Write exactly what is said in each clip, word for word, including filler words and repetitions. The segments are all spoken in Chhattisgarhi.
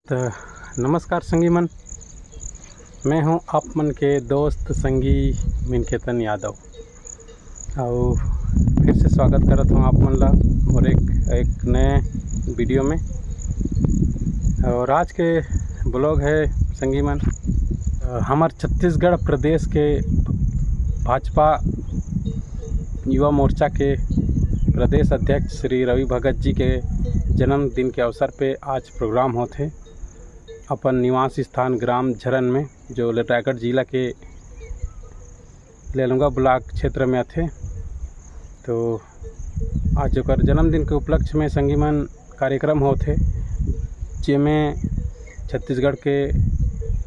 त नमस्कार संगी मन, मैं हूं आप मन के दोस्त संगी मिनकेतन यादव। अउ फिर से स्वागत करत हूं आप मन ला मोर एक, एक नए वीडियो में। अउ आज के ब्लॉग है संगी मन, अ, हमर छत्तीसगढ़ प्रदेश के भाजपा युवा मोर्चा के प्रदेश अध्यक्ष श्री रवि भगत जी के जन्मदिन के अवसर पे आज प्रोग्राम होथे अपन निवास स्थान ग्राम झरन में, जो रायगढ़ जिला के लेलुंगा ब्लॉक क्षेत्र में आथे। तो आज ओकर जन्मदिन के उपलक्ष्य में संगी मन कार्यक्रम होथे, जेमे छत्तीसगढ़ के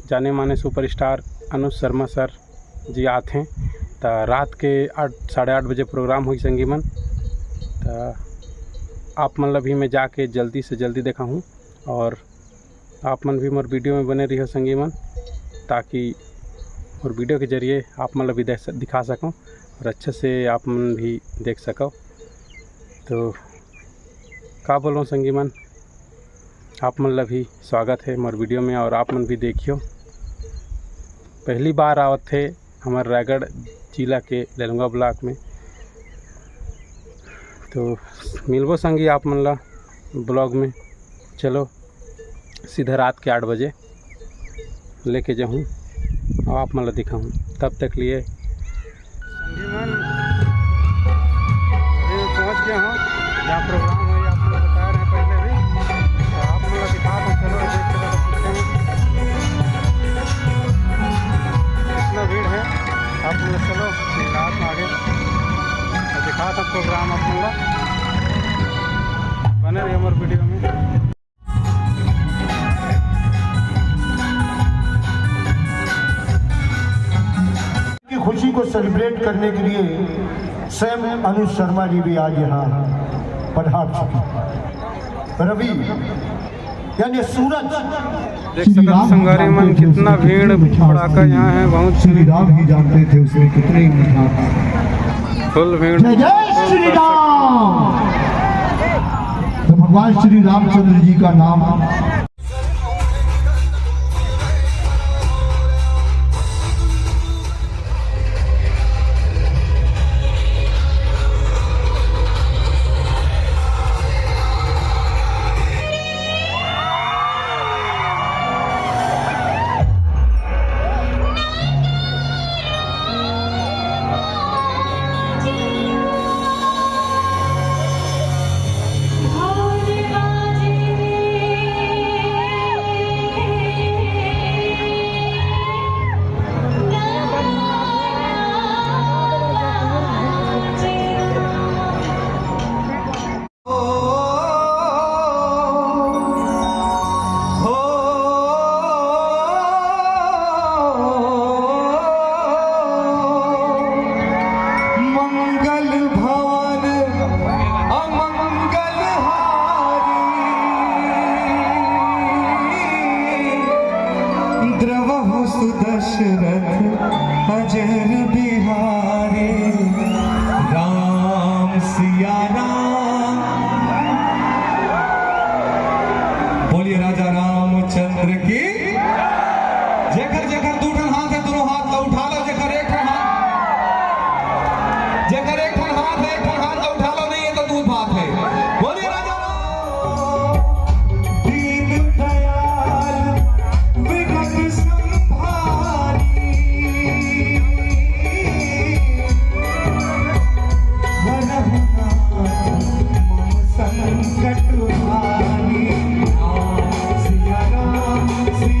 जाने माने सुपरस्टार अनुज शर्मा सर जी आथे। त रात के आठ, साढ़े आठ बजे प्रोग्राम होही संगी मन। त आप मन ला भी मैं जाके जल्दी से जल्दी देखाहूँ और आप मन भी मोर वीडियो में बने रहियो संगी मन, ताकि मोर वीडियो के जरिए आप मन ला भी देख स-, दिखा सकूँ और अच्छे से आप मन भी देख सको। तो का बोलूँ संगी मन, आप मन ला भी स्वागत है मोर वीडियो में और आप मन भी देखियो। पहली बार आवत थे हमर रायगढ़ जिला के लेलुंगा ब्लॉक में, तो मिलबो संगी आप मन ला ब्लॉग में। चलो सीधा रात के आठ बजे लेके जाहूँ और आप मन ला दिखाहूँ। तब तक लिए संगी मन, अभी मैं पहुंच गया हूँ जहाँ प्रोग्राम हुई, आप लोग बता रहे हैं पहले भी। तो आप लोग दिखा दो, चलो देख के बताओ कितने, कितना भीड़ है। आप लोग चलो रात में आगे तो दिखा दो प्रोग्राम आप लोग, बने रहिए हमारे वीडियो में। की खुशी को सेलिब्रेट करने के लिए स्वयं अनुज शर्मा जी भी आज यहाँ पधार चुके हैं। रवि यानी सूरज। देख सकत संगवारी मन, कितना भीड़ भड़ाका यहाँ है, बहुत श्री राम ही जानते थे उसमें कितनी मिठास। फुल भीड़। जय जय श्री राम। तो भगवान श्री रामचंद्र जी का नाम मंगल भवन अमंगल हारी, द्रवहु सुदशरथ अजर बिहारी। राम सिया राम। बोलिए राजा रामचंद्र की। जेकर जेकर दू ठन हाथ है, दोनों हाथ ला उठा लो। जेकर एक ठन हाथ, जेकर एक ठन हाथ है, एक ठन हाथ ला उठा लो, नहीं है तो दू हाथ है। बोलिए राजा राम। दीन दयाल विगत संभारी। हरहु नाथ मम संकट हारी। राम सिया राम सिया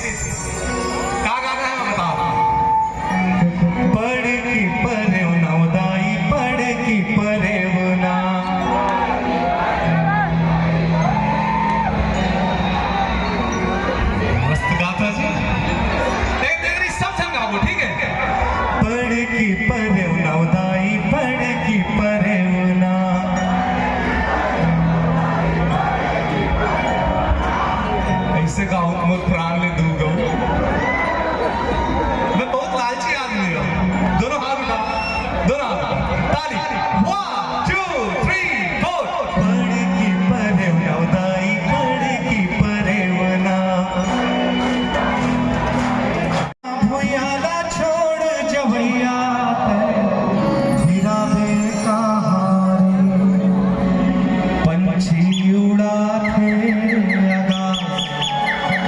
का गाना है, बताओ। पढ़ की परेव ना दाई, पढ़ की परेव ना। मस्त गाता जी। एक, एक, एक, सब झन गाबो, ठीक है? पढ़ की परेव ना दाई, पढ़ की परेव ना। ऐसे गाओ, मोर प्राण ले दूर गो। मैं बहुत लालची आदमी हूँ। दोनों हाथ उठा, दोनों हाथ उठा। ताली। One, two, three, four। पढ़ की परेव ना दाई, पढ़ की परेव ना। भुइयां ला छोड़ जवैया तैं, फिराबे कहाँ रे? पंछी उड़ाथे आकाश,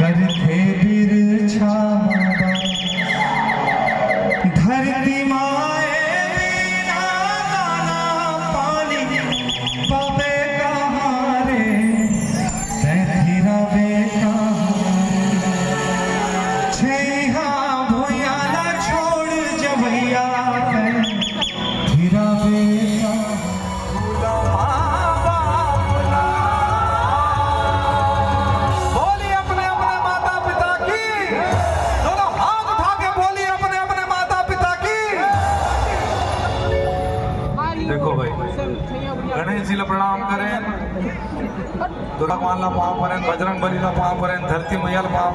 करथे बिरछा मा बास। धरती माए बिना दाना पानी पाबे कहाँ रे? तैं फिराबे कहाँ रे? छइहां भुइयां ला छोड़ जवैया तैं, फिराबे कहाँ? बोलिए अपने अपने माता पिता की, दोनों हाथ उठा के बोलिए अपने अपने माता पिता की। देखो भाई, गणेश जी ला प्रणाम करें, दुर्गा भगवान ला पाँव परें, बजरंग बली ला पाँव परें, धरती मैया ला पाँव।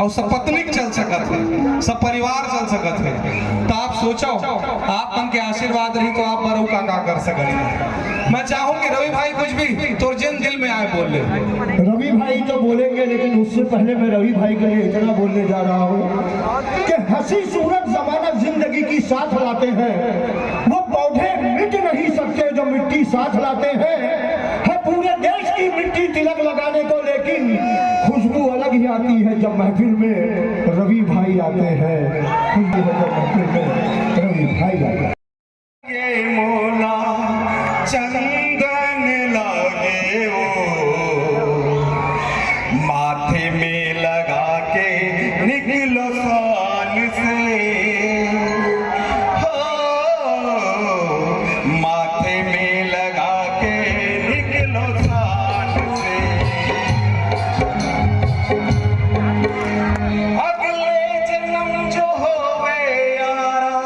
अउ सब पत्नी चल सकत हे, सब परिवार चल सकत हे। त आप सोचो, आप मन के आशीर्वाद रही तो आप बर अउ का का कर सकत हे। मैं चाहूं कि रवि भाई कुछ भी तोर जेन दिल में आए बोल ले। रवि भाई तो बोलेंगे, लेकिन उससे पहले मैं रवि भाई के लिए इतना बोलने जा रहा हूँ कि हंसी सूरत जमाना जिंदगी की साथ लाते हैं, वो पौधे मिट नहीं सकते जो मिट्टी साथ लाते हैं। है पूरे देश की मिट्टी तिलक लगाने को, लेकिन खुशबू अलग ही आती है जब महफिल में रवि भाई आते हैं। खुशबू है जब महफिल में रवि भाई आते हैं। ये मोला चंदन लागे ओ, माथे में लगा के निकलो शान से। हो, माथे में लगा के निकलो शान से। अगले जन्म जो होवे यारा,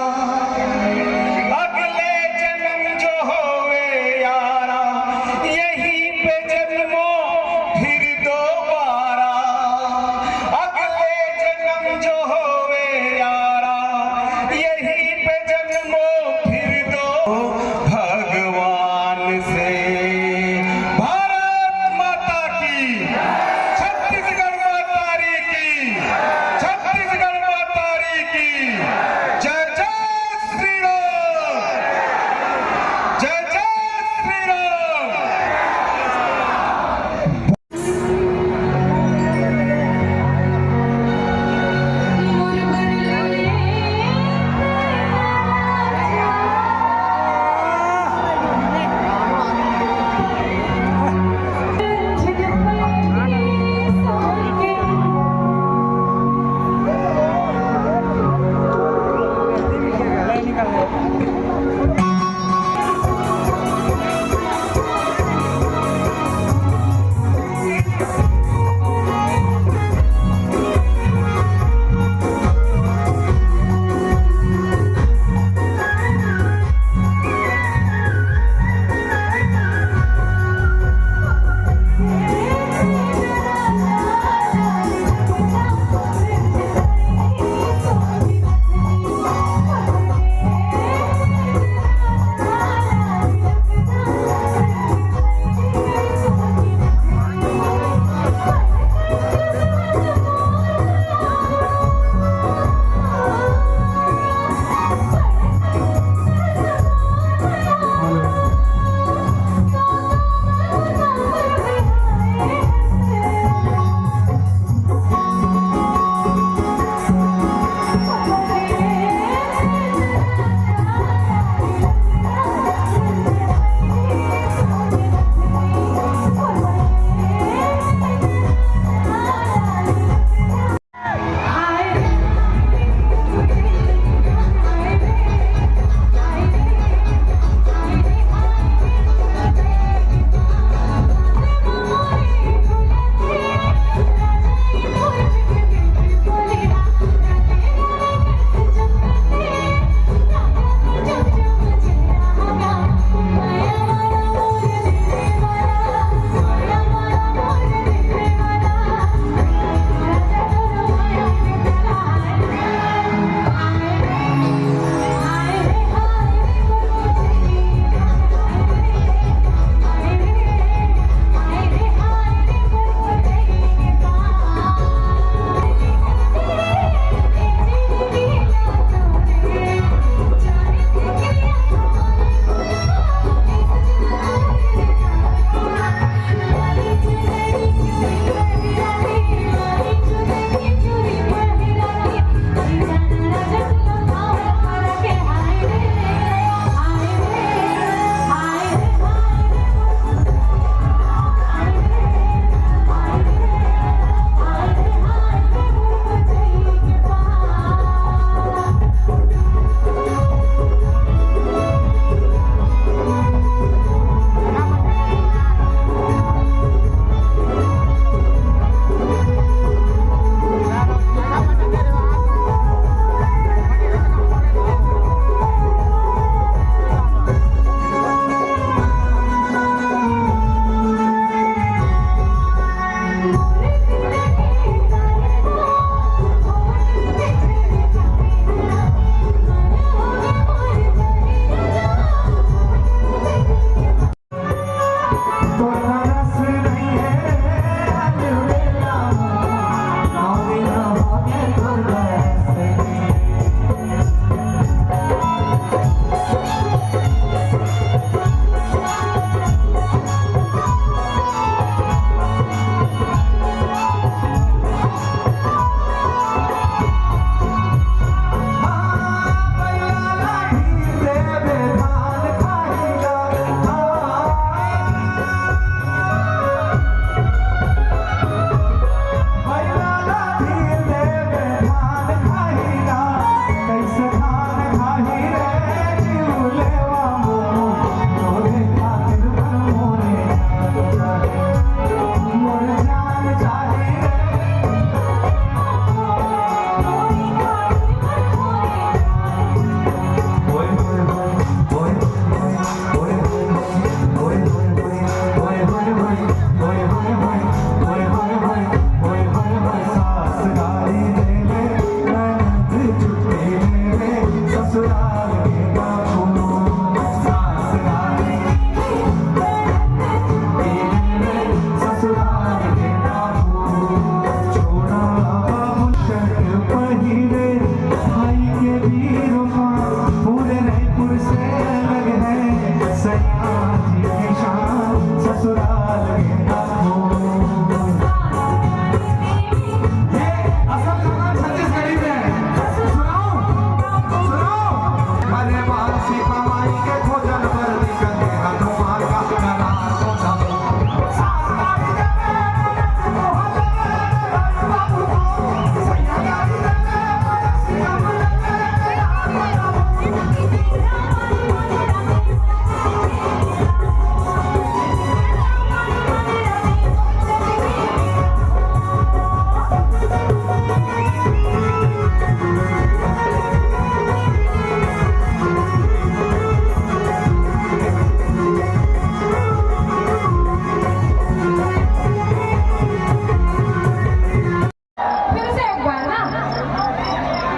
फिर से एक बार ना,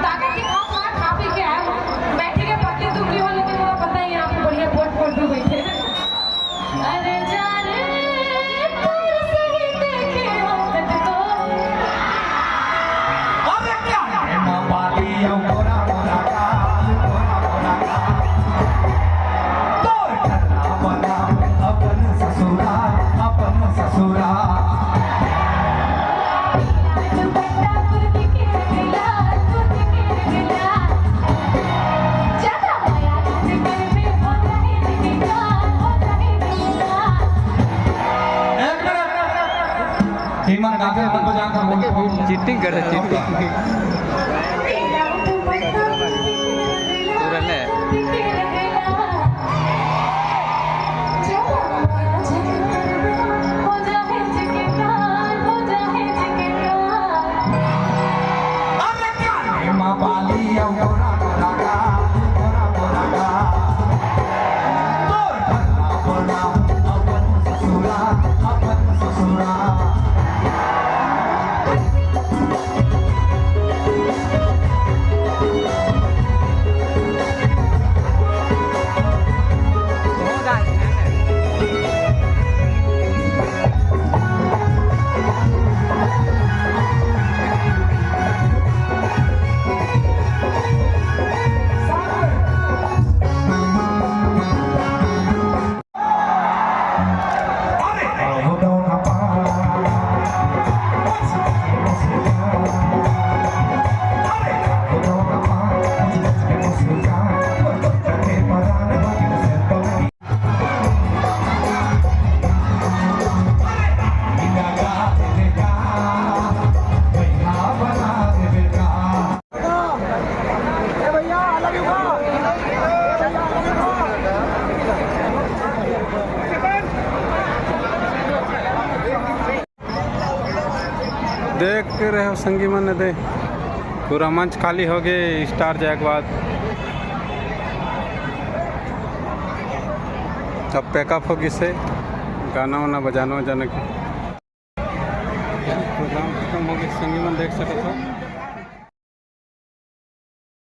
ताकत दिखाओ, खाना खा पी के आए हो, बैठे के पतली दुबली हो, लेकिन थोड़ा पता ही है आपको, बढ़िया पोट पोट भी बैठे हैं। अरे जा रे, तोर सही देखे वक्त को। अरे क्या है माँ बाली, यो गोरा गोरा गाल, गोरा गोरा गाल। तोर ठल्ला बना अपन ससुराल, अपन ससुराल। एक मिनट। ये मन गाते हैं, मन बजाते हैं, मन चीटिंग कर रहे, चीटिंग। पूरा ले। देख रहे हो संगी मन, दे पूरा मंच खाली हो गए स्टार जाए के बाद। अब पैकअप हो गइसे, गाना वाना बजाना वजाना के। प्रोग्राम खत्म हो गए, संगी मन देख सकत हो।